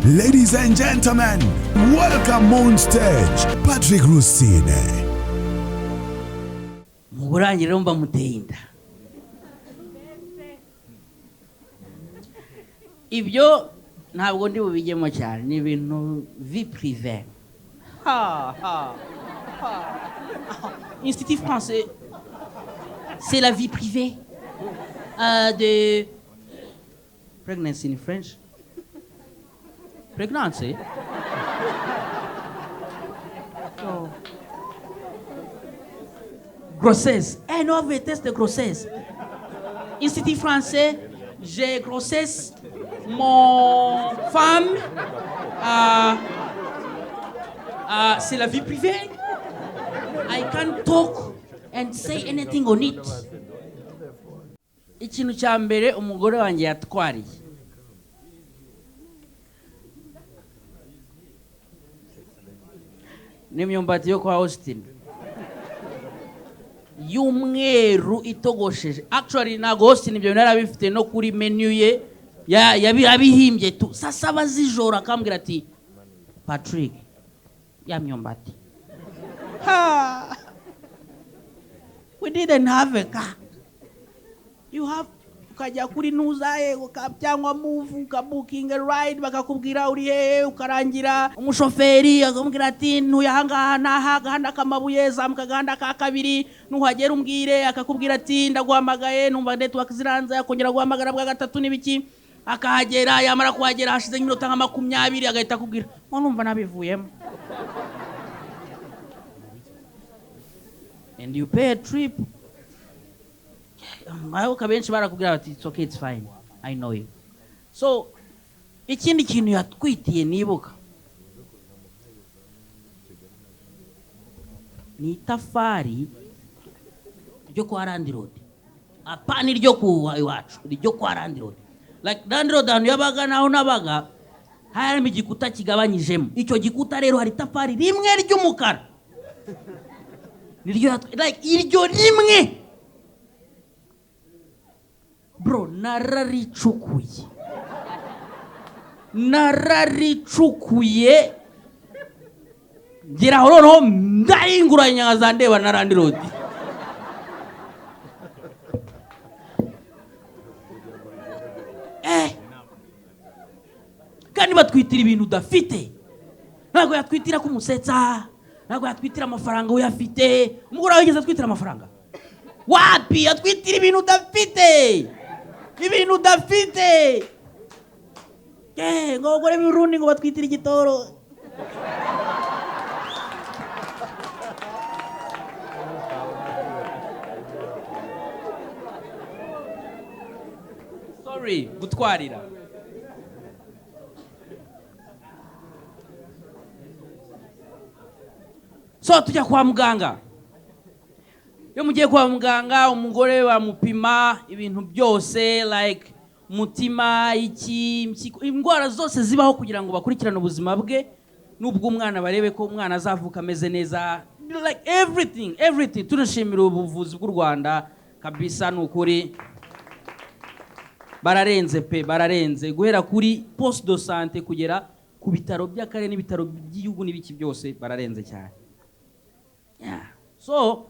Ladies and gentlemen, welcome on stage Patrick Rusine. Mu burangiriro mba muteye inda. Ibyo ntabwo ndi bubijyemo cyane, ni ibintu vie privée. Ha, ha, ha. Institut français, c'est la vie privée de pregnancy in French. Pregnancy. So, grossesse. Eh, no, test de grossesse. Institut français, j'ai grossesse. Mon femme, c'est la vie privée. I can't talk and say anything on it. Ikintu cya mbere umugore wanjye yatwariye n'imyumbati yo kwa Austin y'umweru itogosheje. Actually, ntabwo Austin ibyo bintu yari abifite no kuri menu ye, yabihimbye tu. Saa 7 z'ijoro akambwira ati: "Patrick, ya myumbati." Ha! We didn't have a car. You have ukajya kuri nuzaye cyangwa Move, ukabukinga ride, bakakubwira uri hehe, ukarangira umushoferi akamubwira ati: "Ntuye ahangaha n'aha, agahanda k'amabuye, zamuka agahanda ka kabiri, nuhagera umbwire." Akakubwira ati: "Ndaguhamagaye, numva network ziranze." Akongera guhamagara bwa gatatu n'ibiki, akahagera. Yamara kuhagera hashize nk'iminota nka 20, agahita akubwira ngo: "Numva nabivuyemo." And you pay a trip. Ariko abenshi barakubwira bati: "It's okay, it's fine, I know you." So ikindi kintu yatwitiye nibuka ni itafari ryo kwa landlord, apana iryo ku iwacu, iryo kwa landlord. Like landlord ahantu yabaga naho nabaga harimo igikuta kigabanyijemo. Icyo gikuta rero hari itafari rimwe ry'umukara, niryo like iryo rimwe, bro, nararicukuye, nararicukuye, ngera aho noneho ndahinguranya nkaza ndeba na landlord. Eh, kandi batwitira ibintu udafite. Ntabwo yatwitira kumusetsa, ntabwo yatwitira amafaranga uyafite. Umugore wawe yigeze atwitira amafaranga? Wapi! Atwitira ibintu udafite, ibintu udafite. Eh, ngo abagore b'Urundi ngo batwitire igitoro. Sorry, gutwarira. So tujya kwa muganga. Iyo mugiye kwa muganga, umugore bamupima ibintu byose, like umutima, iki, impyiko, indwara zose zibaho, kugira ngo bakurikirane ubuzima bwe n'ubw'umwana, barebe ko umwana azavuka ameze neza, like everything, everything. Tunashimira ubuvuzi bw'u Rwanda kabisa, ni ukuri bararenze pe, bararenze, guhera kuri poste de santé kugera ku bitaro by'akarere n'ibitaro by'igihugu n'ibiki byose, bararenze cyane. Yeah. So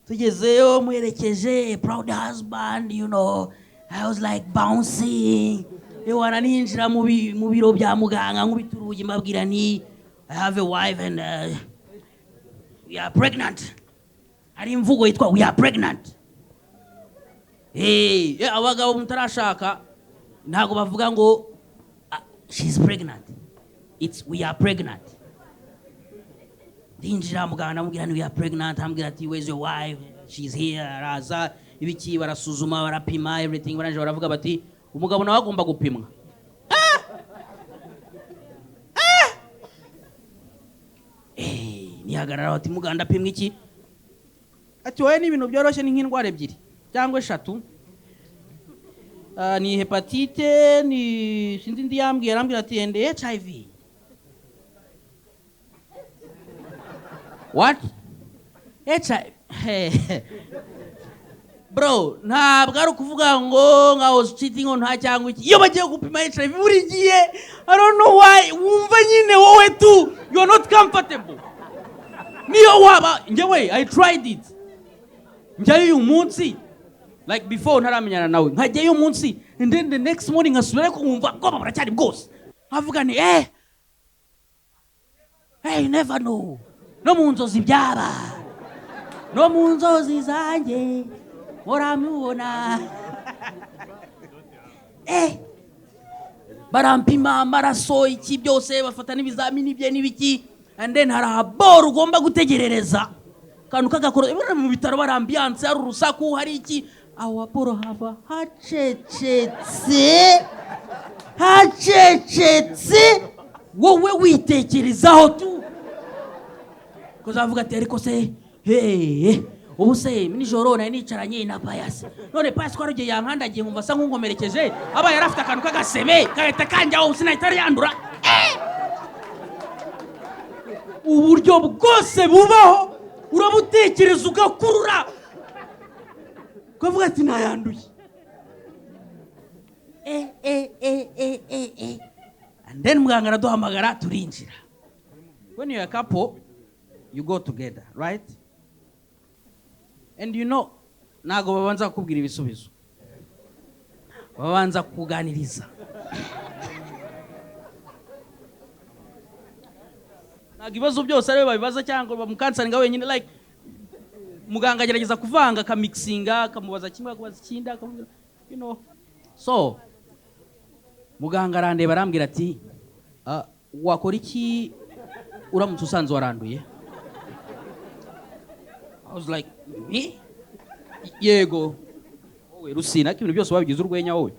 tugezeyo muherekeje, proud husband, I was like bouncing. Ewana, ninjira mu biro bya muganga, nkubita urugi, mbabwira ni: "I have a wife and we are pregnant." Hari imvugo yitwa "we are pregnant". Hey, abagabo mutarashaka ntabwo bavuga ngo "Ah, she's pregnant." It's "we are pregnant." Ndinjira, muganga ndamubwira ni: "We are pregnant." Ambwira ati: "Where's your wife?" "She's here." Araza, ibiki, barasuzuma, barapima everything. Barangije baravuga bati: "Umugabo nawe agomba gupimwa." Ah! Ah! Eh, nihagarara bati: "Muganga, apimwa iki?" Ati: "Wowe ni ibintu byoroshye, ni nk'indwara ebyiri cyangwa eshatu. Ah, ni hépatite, ni sinzi indi." Yambwiye, arambwira ati: "And HIV." What? HIV? Bro, ntabwo ari ukuvuga ngo nka was cheating on her cyangwa iki. Iyo bagiye gupima HIV, buri gihe, I don't know why, wumva nyine wowe tu you are not comfortable. Niyo waba, njyewe I tried it, njyayo uyu munsi, like before ntaramenyana nawe, nkajyayo uyu munsi and then the next morning nkasubira, ariko nkumva bwoba buracyari bwose, nkavuga ni hey, you never know, no mu nzozi byaba, no mu nzozi zanjye muramubona. Barampima amaraso, iki byose, bafata n'ibizamini bye n'ibiki, and then hari ahaboro ugomba gutegerereza akantu k'agakoro. Buriya mu bitaro bari ambiance, hari urusaku, hari iki. Aho haboro haba hacecetse, hacecetse, wowe witekerezaho tu, kuzavuga ati: "Ariko se hehe, ubu se nijoro nari nicaranye na Payasi, none Payasi ko ari yankandagiye nkumva asa nk'unkomerekeje, aba yari afite akantu k'agasebe gahita kanjyaho, sinahita yandura?" Uburyo bwose bubaho urabutekereza, ugakurura, ukavuga ati: "Nayanduye." And then muganga araduhamagara, turinjira. When you're a couple, you go together, right? And you know, ntabwo babanza kukubwira ibisubizo, babanza kukuganiriza. Ntabwo ibibazo byose ariwe babibaza cyangwa bamucounselinga wenyine. Like, muganga agerageza kuvanga, akamixinga, akamubaza kimwe, akamubaza ikindi, akamubwira. So muganga arandeba, arambwira ati: "Ah, wakora iki uramutse usanze waranduye?" I was like, "Me?" "Yego wowe, Rusina, ariko ibintu byose wabigize urwenya wowe."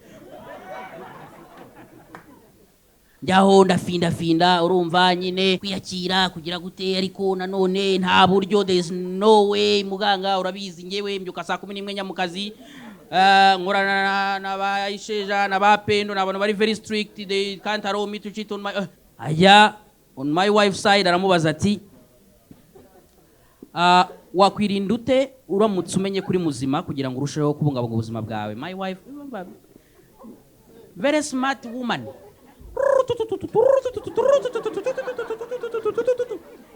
Njyaho ndafindafinda, urumva nyine kwiyakira kugira gute, ariko nanone nta buryo, there is no way. Muganga, urabizi, ngewe mbyuka saa 11 njya mu kazi. Nkorana na ba Isheja na ba Pendo, ni abantu bari very strict, they can't allow me to cheat on my ajya on my wife side, aramubaza ati: "Wakwirinda ute uramutse umenye kuri muzima kugira ngo urusheho kubungabunga ubuzima bwawe?" My wife, very smart woman,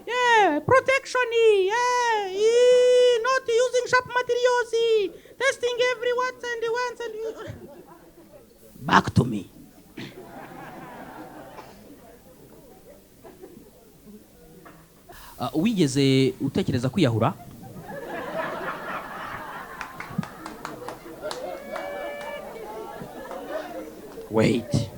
yeah, protection, yeah, not using sharp materials, testing every what and once and back to me. Wigeze utekereza kwiyahura? Wait.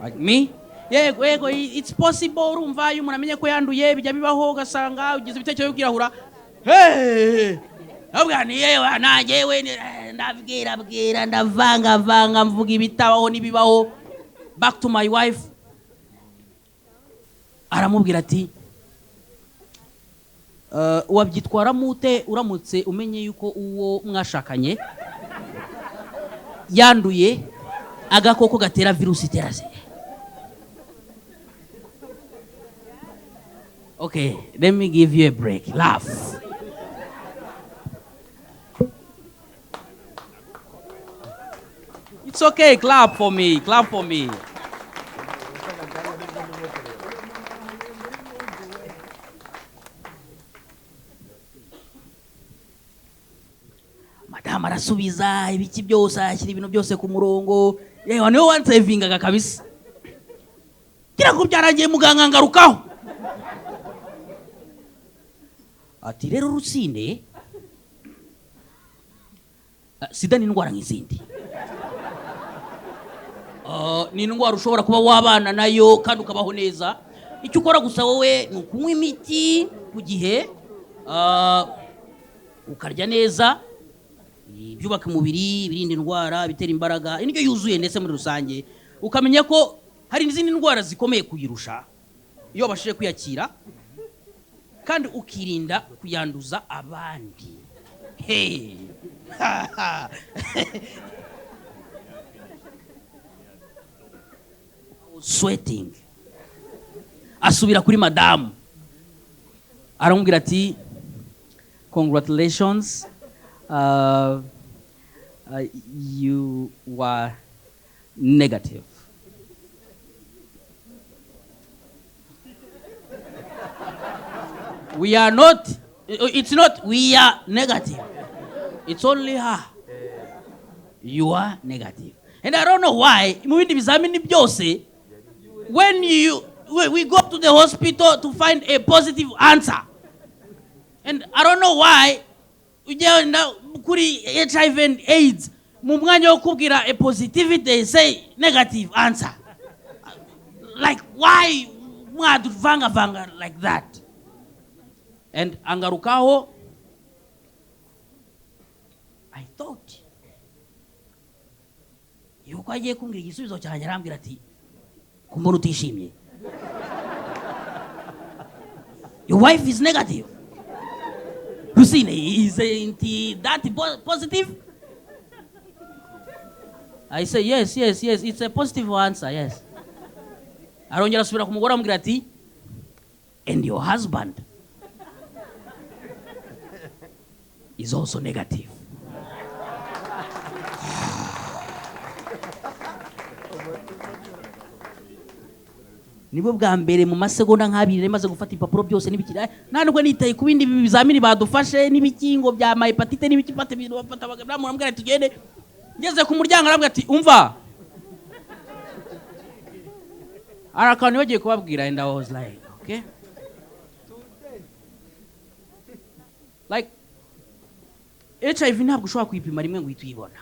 Like me? Yego, it's possible. Urumva iyo umuntu amenye ko yanduye, bijya bibaho ugasanga ugize ibitekerezo byo kwiyahura. Hey! Ahubwo ni yewe nanjye we ndabwira bwira, ndavangavanga, mvuga ibitabaho n'ibibaho. Back to my wife, aramubwira ati: "Wabyitwaramo ute uramutse umenye yuko uwo mwashakanye yanduye agakoko gatera virusi itera sida?" Okay, let me give you a break. Laugh. It's okay, clap for me, clap for me. Madamu arasubiza ibiki byose, ashyira ibintu byose ku murongo. Yewe, niwe wansavingaga kabisa. Kira ko byarangiye, muganga ngarukaho ati: "Rero Rusine, sida ni indwara nk'izindi. Ni indwara ushobora kuba wabana nayo kandi ukabaho neza. Icyo ukora gusa wowe ni ukunywa imiti ku gihe, ukarya neza, ibyubaka umubiri, ibirinda indwara, ibitera imbaraga, indyo yuzuye ndetse muri rusange, ukamenya ko hari n'izindi ndwara zikomeye kuyirusha iyo wabashije kwiyakira, kandi ukirinda kuyanduza abandi." Hey. Sweating. Asubira kuri madamu, aramubwira ati: "Congratulations." You were negative." We are not, it's not, we are negative. It's only her. You are negative. And I don't know why, mu bindi bizamini byose, when we go to the hospital to find a positive answer. And I don't know why, ugenda kuri HIV and AIDS, mu mwanya wo kubwira a positivity, they say negative answer. Like, why mwaduvangavanga like that? And angarukaho, I thought yuko agiye kumbwira igisubizo cyanjye, arambwira ati, "Kumbona utishimye, your wife is negative. Rusine, isn't that positive?" I say, Yes, it's a positive answer, yes." Arongera asubira ku mugore, amubwira ati, "And your husband is also negative." Nibwo bwa mbere mu masegonda nk'abiri nari maze gufata ibipapuro byose n'ibiki, nta nubwo nitaye ku bindi bizamini badufashe n'ibikingo bya ma hépatite n'ibiki. Fata ibintu bafata, baramubwira ati, "Tugende." Ngeze ku muryango, arambwira ati, "Umva, hari akantu bagiye kubabwira." And I was like, "Okay." Like, HIV ntabwo ushobora kuyipima rimwe ngo uhite uyibona.